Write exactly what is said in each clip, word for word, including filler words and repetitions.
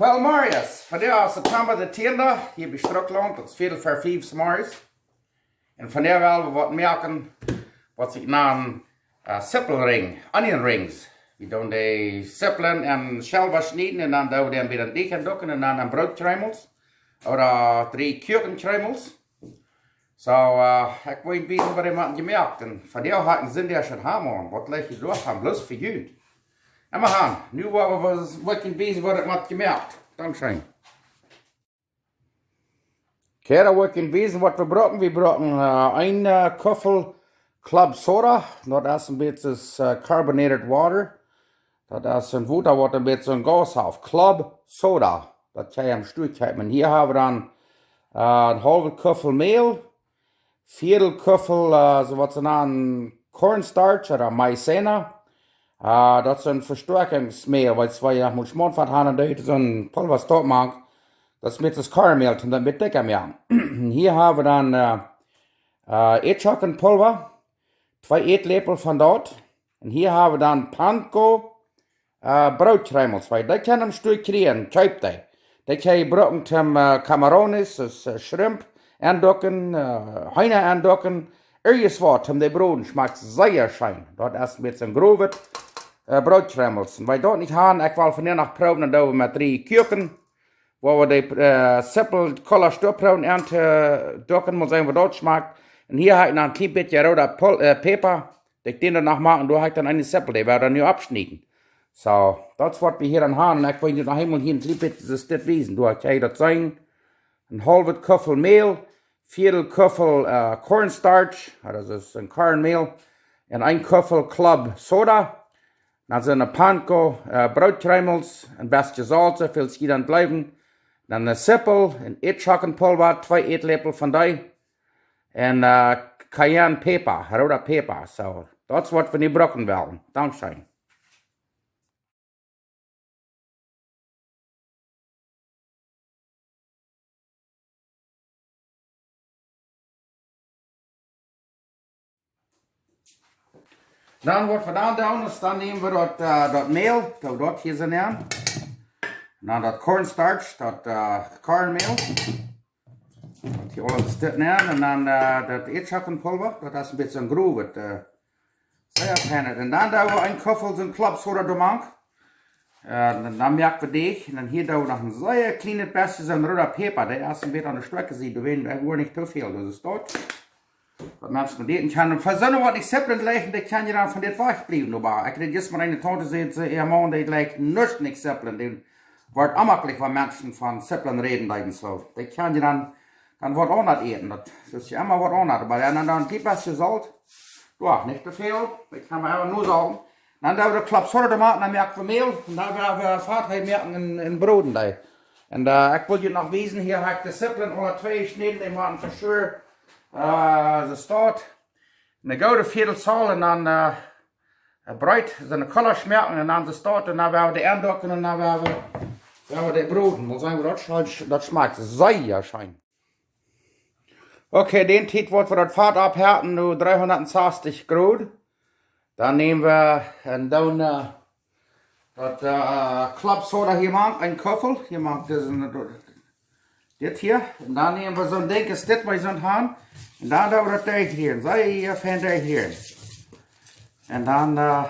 Well, Marius, vondoag es September de tiende, hia bie Strucklaunt, daut es Viedel ver fief zemorjes. Un vondoag well wie waut moaken, waut see nanen, äh, Sippelring, onion rings. Wie doonen de Sipplen en Schelwen schnieden un dan doonen wie dee en bät Deajch enducken un dan en Brootkjreemels ooda Drieekuachenkjreemels. Soo, äh, ekj well junt wiesen waut ekj mau jemoakt. Un vondoag haud ekj een Sindach en Hamon. Waut leicht ekj doa aun, bloos fa junt. Un wie gonen, nu woa wie, woa ekj junt wiesen waut ekj mau jemoakt. Dankscheen. Okay, dan woa ekj junt wiesen waut wie brucken. Wie brucken, äh, een, äh, Kuffel Club Soda. Daut es een bät, äh, carbonated water. Daut es een Wota waut een bät een Gaus haft. Club Soda. Daut kjenn jie aum Stua kjeepen. Hia hab wie dan, äh, een haulwen Kuffel Mäl, Viedel Kuffel, äh, soo waut see nanen cornstarch ooda Maizena. Äh, daut es een Vestoakjungsmäl, wiels wie je noch mol schmaunt waut haben, daut es soon Pulva stoakj mank. Daut es met daut Kornmäl, om daut een bät dikja moaken. Hia hab wie dan, äh, äh, Ätschokenpulva, twee Ätläpel von daut. Un hia hab wie dan Panko, äh, Brootkjreemels, wiels dee kjenn jie aum Stua kjrieen, kjeept dee. Dee kjenn jie brucken toom, äh, camarones, daut es, äh, Shrimp, enducken, äh, Heena enducken, irjent waut, toom dee broden, schmakjt sea scheen. Daut es met soon growet, äh, Brootkjreemels. Un wiels wie daut nich haben, ekj well vondoag noch proowen, dan doo wie met Drieekuachen, woa wie de, äh, Sippel Kola Stoproowen enducken, mol seenen waut daut schmakjt. Un hia hab ekj noch een kjlien bät rooda Pul-, äh, Päpa. Ekj doo daut noch mau, doa hab ekj dan eene Sippel, dee woa wie dan nu aufschnieden. Soo, daut es waut wie hia aun haben. Un ekj well junt noch eemol hia een kjlien bät dit wiesen. Doa kjenn jie daut seenen. Een haulwen Kuffel Mäl, Viedel Kuffel, äh, cornstarch, daut es een Kornmäl, un een Kuffel Club Soda. Dan sent een Panko, äh, Brootkjreemels, een bät Solt, soo väl aus jie dan jleewen. Dan eene Sippel, een Ätschokenpulva, twee Ätläpel von dee. Un, äh, Cayenne Päpa, rooda Päpa. Soo, daut es waut wie nu brucken wellen. Dankscheen. Dan waut wie dan doonen es, dan näm wie daut, äh, daut Mäl, daut, daut hia soo nämen. Dan daut cornstarch, daut, äh, Kornmäl. Daut hia aules dit nämen. Un dan, äh, daut Ätschokenpulva, daut es een bät een growet, äh, sea fein. Un dan doo wie een Kuffel soon Club Soda doamank. Äh, dan, dan moak wie Deajch. Un dan hia doo wie noch een sea kjlien bät soon rooda Päpa. Dee es een bät aun de stoakje Sied. Doawäajen, ekj woa nich too väl. Daut es daut. Waut Menschen met Äten kjennen. Un fa soone waut nich Sipplen jleichen, dee kjennen je dan von dit wajchbliewen. Oba ekj räd jistren met eene Taunte, säd see, äa Maun, dee jleicht nuscht nich Sipplen. Dee woat onjemakjlich, wan Menschen von Sipplen räden, deeden soo. Dee kjennen je dan, dan waut aundasch äten. Daut es je emma waut aundasch. Oba dan, dan, dan een bät Solt. Jo, nich too väl. Ekj kaun mau emma nu saulwen. Dan doo wie de Club Soda doamank, dan moak wie Mäl. Un dan woa wie Fat hia moaken un, un broden dee. Un, äh, ekj well junt noch wiesen, hia hab ekj de Sipplen aule twee jeschnäden, dee motten for sure, äh, soo stoakj. Een goodet Viedel Solt un dan, äh, breet, soo een Kola schmakjen un dan soo stoakj. Un dan woa wie dee enducken un dan woa wie, woa wie dee broden. Mol seenen, daut schmakjt, daut schmakjt sea scheen. Okay, dee Tiet woa wie daut Fat oppheeten, nu dreehundat sastich Grod. Dan näm wie un dan, äh, daut, äh, Club Soda hia mank, een Kuffel. Hia mank dit, dit hia. Un dan näm wie soon Dinkj aus dit, waut wie soont haben. Un dan doo wie daut derchrieren. Sea fein derchrieren. Un dan, äh,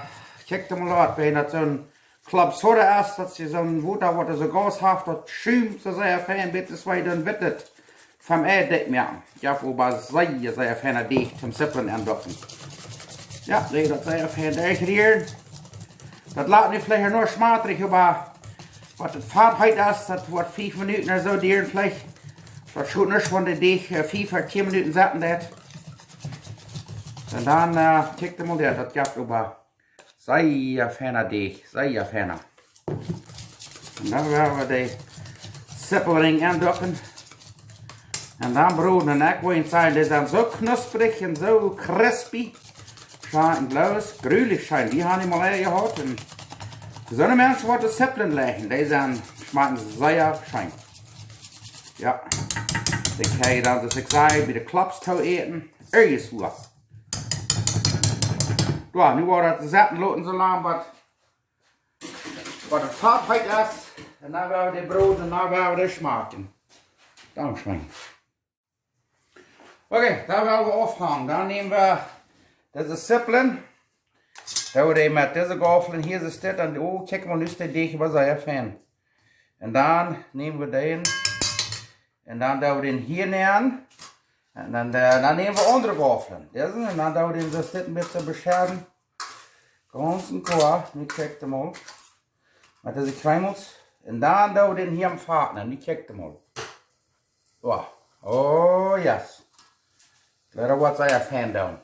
kjikj mol daut, wan daut soon Club Soda es, daut es soon Wota waut soo Gaus haft, daut schumt soo sea fein, bat et wada witt woat. Von Ei dikj moaken. Jo, oba sea, sea feina Deajch toom Sipplen enducken. Jo, see daut sea fein derchrieren. Daut lat nu veleicht noch schmatrich, oba waut daut Fat heet es, daut woat fief Minuten ooda soo dieren veleicht. Daut schot nuscht, wan de Deajch, äh, fief ooda tieen Minuten sitten deit. Un dan, äh, kjikj mol, jo, daut jeft oba sea feina Deajch, sea feina. Un dan woa wie de Sippelring enducken. Un dan broden. Un ekj woa junt sajen, dee sent soo knusprich un soo crispy. Scheen, bloos grulich scheen. Wie haben dee mol ea jehaut. Un fa soone Menschen waut de Sipplen jleichen, dee sent, schmakjen sea scheen. Jo. Dee kjenn jie dan, soo aus ekj säd, bie de Clubs too äten. Irjentwua. Jo, nu woa wie daut sitten loten soo lang, waut, waut daut Fat heet es. Un dan woa wie dee broden un dan woa wie dee schmakjen. Dankscheen. Okay, dan woa wie aunfangen. Dan näm wie dise Zippeln. Dan woa wie dee met dise Gaufel hia soo stonen. Un oh, kjikj mol, nu es de Deajch oba sea fein. Un dan näm wie dän. Un dan doo wie dän hia nenn. Un dan, äh, dan näm wie aundre Gaufeln. Dise, un dan doo wie dän soo dit een bät beschäden. Gaunz een kort, nu kjikj mol. Met dise Kjreemels. Un dan doo wie dän hia em Fat nenn, nu kjikj mol. Wow. Oh, yes. Daut woat sea fein doonen.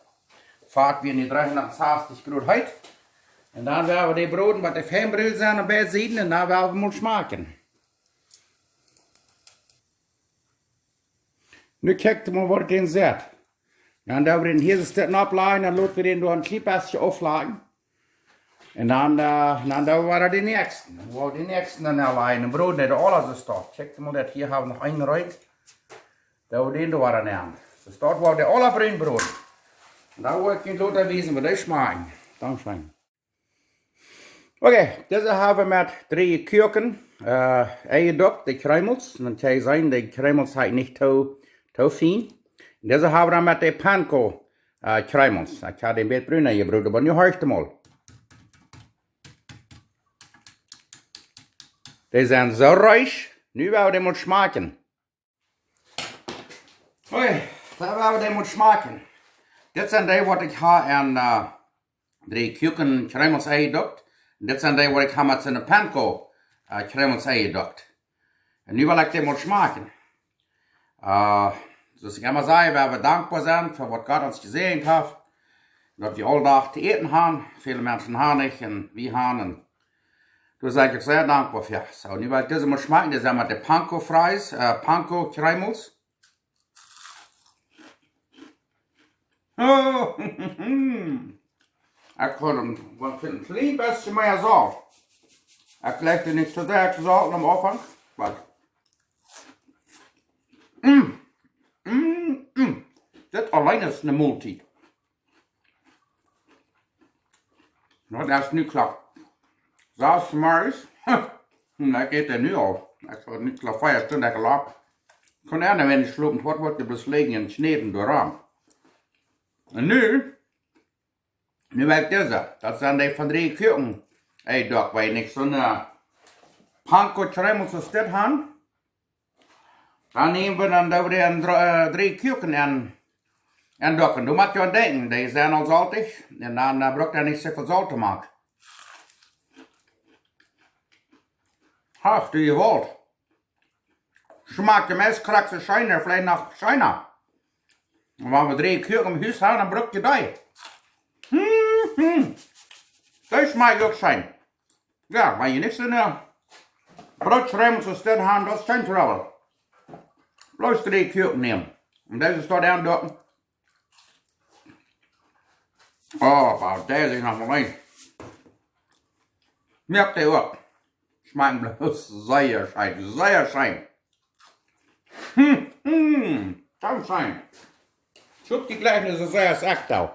Fat wia nu dreehundatsastichzig Grod heet. Un dan woa wie dee broden, waut de fein brun sent aun beid Sieden. Un dan woa wie mol schmakjen. Nu kjikj mol, waut et dan sitt. Dan doo wie dän hia soo stonen oplajen, dan lot wie dän doa een kjlien bät auflajen. Un dan, äh, dan doo wie wada dän näakjsten. Dan woa wie dän näakjsten dan oplajen un broden dee aula soo stoakj. Kjikj mol, daut hia hab wie noch een Reep. Doo wie dän doa wada nenn. Soo stoakj woa wie dee aula brun broden. Un dan woa ekj junt lota wiesen, woo dee schmakjen. Dankscheen. Okay, dise hab wie met dree Kuaken, äh, enjedukt, de Kjreemels. Un dan kjenn jie seenen, de Kjreemels hab ekj nich too, too fein. Un dise hab wie dan met de Panko, äh, Kjreemels. Ekj hab dee een bät bruna jebroden, oba nu horcht mol. Dee sent soo reesch. Nu woa wie dee mol schmakjen. Okay, dan woa wie dee mol schmakjen. Dit sent dee, waut ekj hab aun, äh, dree Kuaken Kjreemels enjedukt. Un dit sent dee, waut ekj hab met soone Panko, äh, Kjreemels enjedukt. Un nu well ekj dee mol schmakjen. Äh, soo aus ekj emma saj, woa wie dankboa sennen fa waut Gott ons jesäajent haft. Daut wie aule Dach to äten haben. Väle Menschen haben nich un wie haben. Un doa sie ekj sea dankboa fa. Soo, nu well ekj dise mol schmakjen. Dee sent met de Panko Fries, äh, Panko Kjreemels. Oh, ekj haud een, een kjlien bät mea Solt. Ekj leg dee nich too sea Solt aum Aunfank, oba, mm, mm, mm. Dit auleen es eene Moltiet. Daut es nu kloa. Sas Morjes. Ekj ät dee nu aul. Ekj haud nu kloa vea Stunden jeschlopen. Kunn eena wan nich schlopen, waut woat dee bloos lijen un kjnäden doaraun. Un nu, nu woa ekj dise. Daut sent dee von dree Kuaken. Ey, doch, wan ekj soone, äh, Panko Kjreemels soo stoakj hab. Dan näm wie dan doa wada een dr-, äh, dree Kuaken enduken. Doa mott jie aun denkjen, dee sent aul soltich. Un dan, äh, brukt eena nich soo väl Solt to moaken. Ach, du Jewalt. Schmakjt de meist krakjt soo scheen, veleicht noch scheena. Un wan wie dree Kuaken em Hus haben, dan bruck wie dee. Hm, hm. Dee schmakjt uk scheen. Jo, wan jie nich soone Brootschreemels soo stoakj haben, daut es kjeen Trubbel. Bloos dree Kuaken nämen. Un dise doa aunduken. Oh, oba dee es noch mol een. Moakt dee uk. Schmakjt bloos sea scheen, sea scheen. Hm, hm, dankscheen. Ekj hab dee jlikj nich soo sea aus ekj doo.